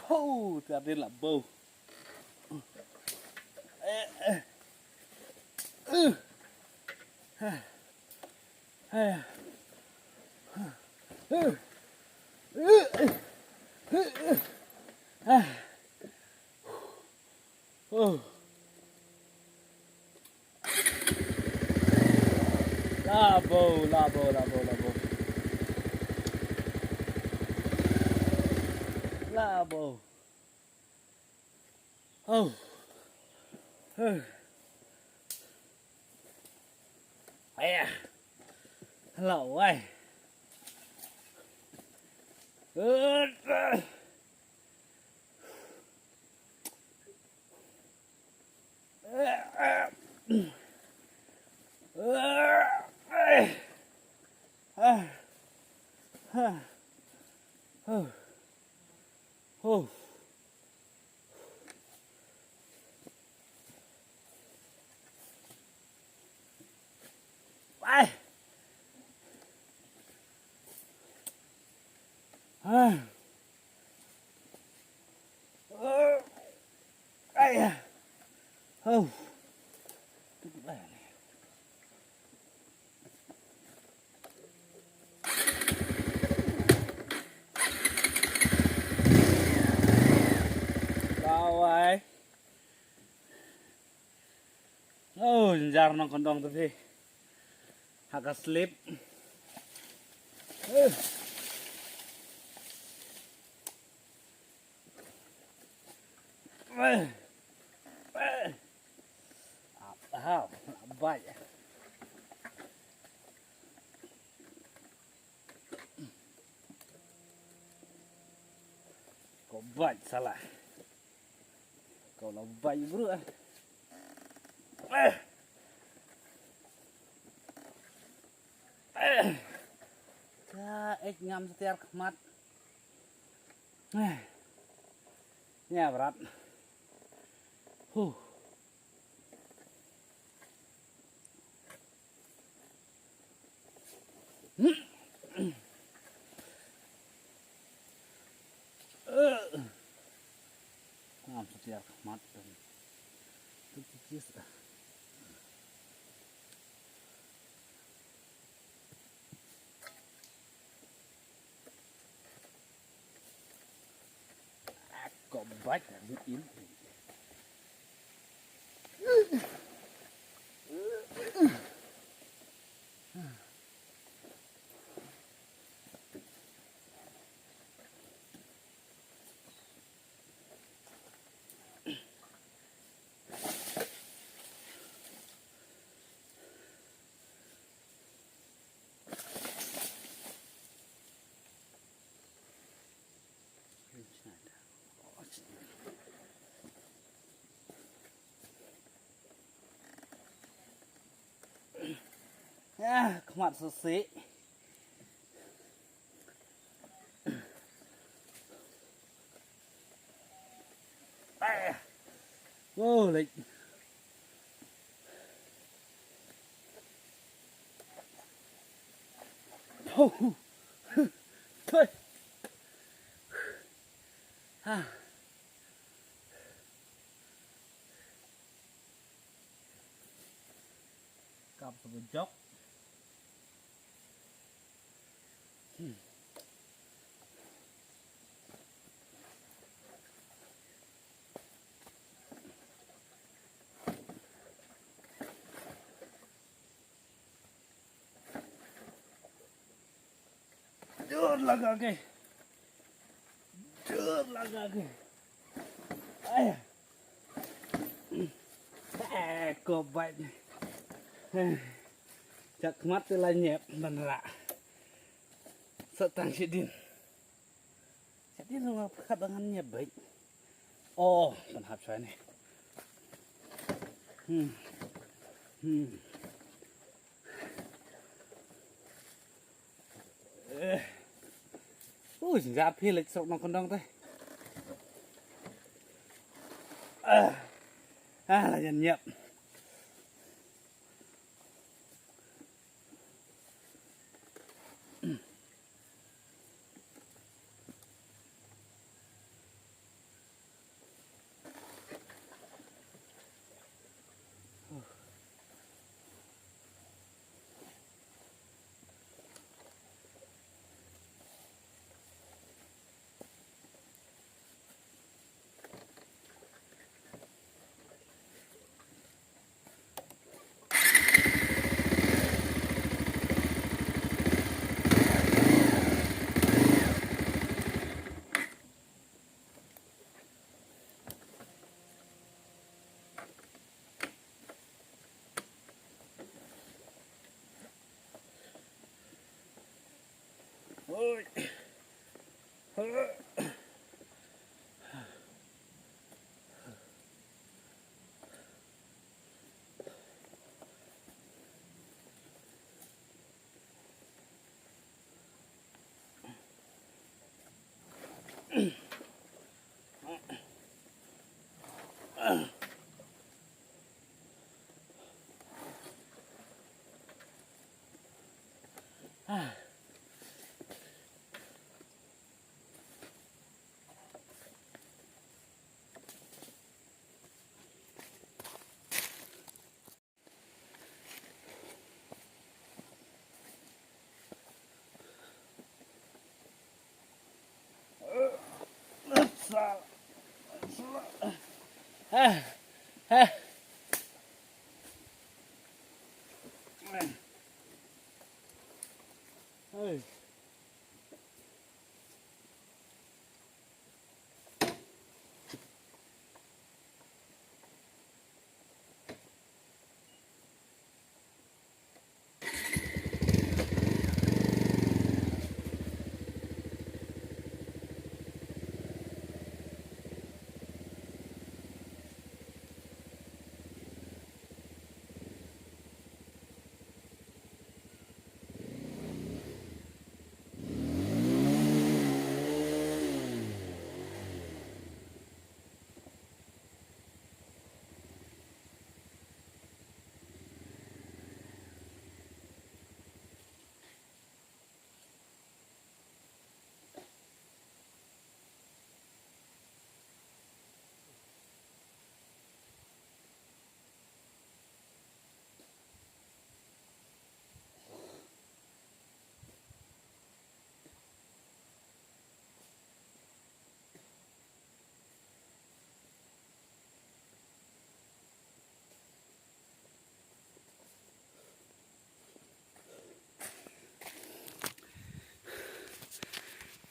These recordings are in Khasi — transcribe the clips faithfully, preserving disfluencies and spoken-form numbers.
Ho, tadin la bo. Oh. Labo, labo, labo, labo. Labo. Oh. Huh. Aya. Hello, wai. Uh. Oh, jynjar nongkyndong te phi. Ha ka slip. Ap, ap, bai. Ko bait sala. Ko la bait bru ah. Eh. Eh. Ka ek ngam setiar khmat. Eh. Nya brat. Huh. Ngam setiar khmat. Ko bait in. Ah, khmat sasi. Ah. Wow, like. Oh. Toi. Ha. Kap sa ka jok. Hmm. Dur lagake. Dur lagake. Ai. Eh, ko bait. Eh. Chak mat te la nyep ban ra. Sa tang shi din. Shi din nga phat ba ngan nyep bait. Oh, kan hap shwa ne. Hmm. Hmm. Eh. Uh, jynjar phi leit surok nongkyndong te. Ah. Ah, la jan nyep.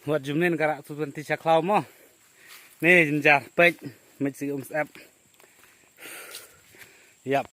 Wat jumnen ka rak tu twenty sha khlaw mo. Ne jynjar peit, mech si um sep. Yap.